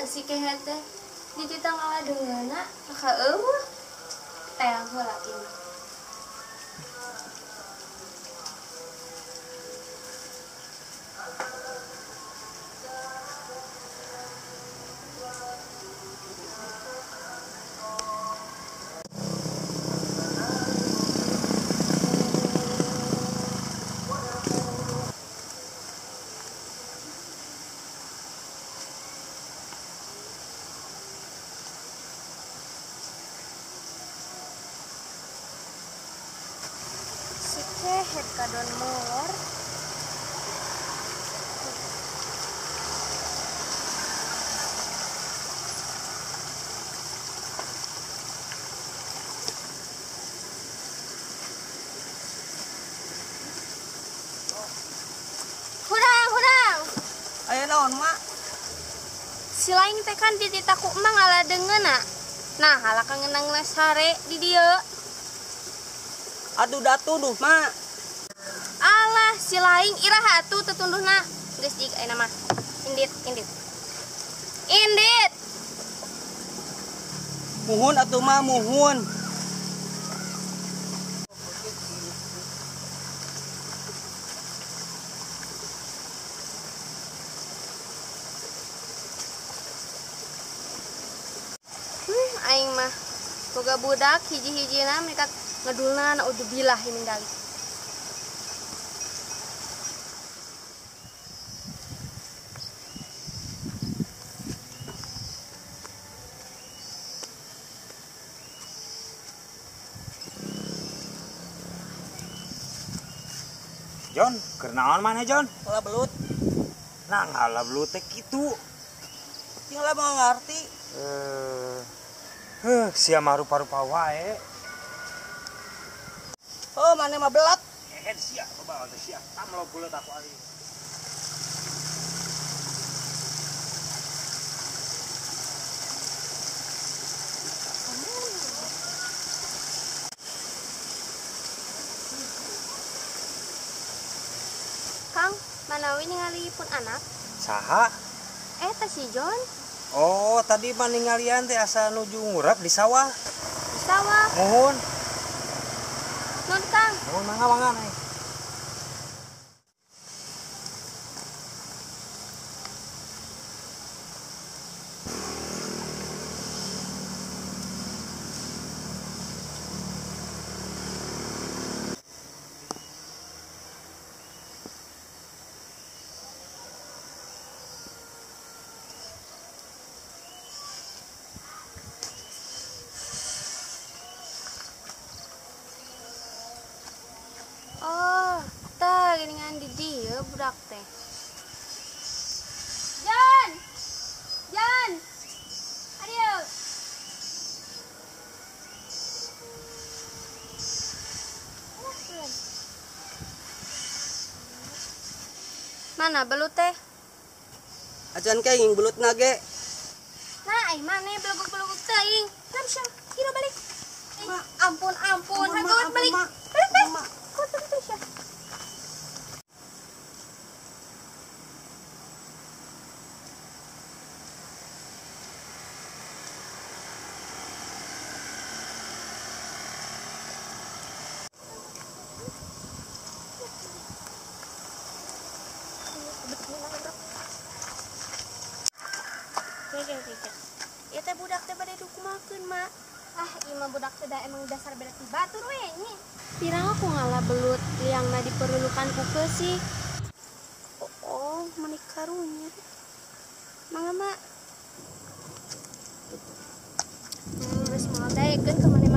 Si kehet teh dititah ngaladeungeunna ka eueuh. Teang heula ieu mah. Si kehet kadon molor. Hurang, hurang. Aya naon, Mak? Si lain teh kan dititah ku emang ngaladeungeunna. Nah, ala kangenang sare di dieu. Aduh datuduh, Mak. Alah, si laing iraha atuh tetunduhna. Geus jig ayeuna mah. Indit, indit. Indit. Muhun atuh mah, muhun. Aing mah boga budak hiji-hijina mereka ngedulna naudzubillah min dzalik. John, keur naon maneh John? Ngala belut. Nah, ngala belut teh kitu. Jeung lah mau ngarti. Sia mah rupa-rupa wae. Oh, mana mah belat. Sia, coba teh sia. Tam lo belut aku ari. Kang, manawi ningali pun anak? Saha? Teh si John. Oh, tadi mah ningalian teh asa nuju ngurap di sawah. Di sawah. Muhun. Nun, Kang. Muhun mangga mangga nih. Oh, tah geuningan di dieu budak teh. Jan! Jan! Aduh. Mana belut teh? Acan kenging belut nage. Nah, ai maneh beleguk-beleguk teuing. Lah bisa, kira balik. Ampun, ampun, Ampun, balik. Mak. Balik, balik. Ya teh budak teh bade dikumakeun, Mak. Ah, ieu mah budak teh da emang dasar beda ti batur we nya. Pirang aku ngalah belut liangna diperlukan ku keusi. Oh, meuni karunya. Mangga, Mak. Geus moal daekeun ka maneh.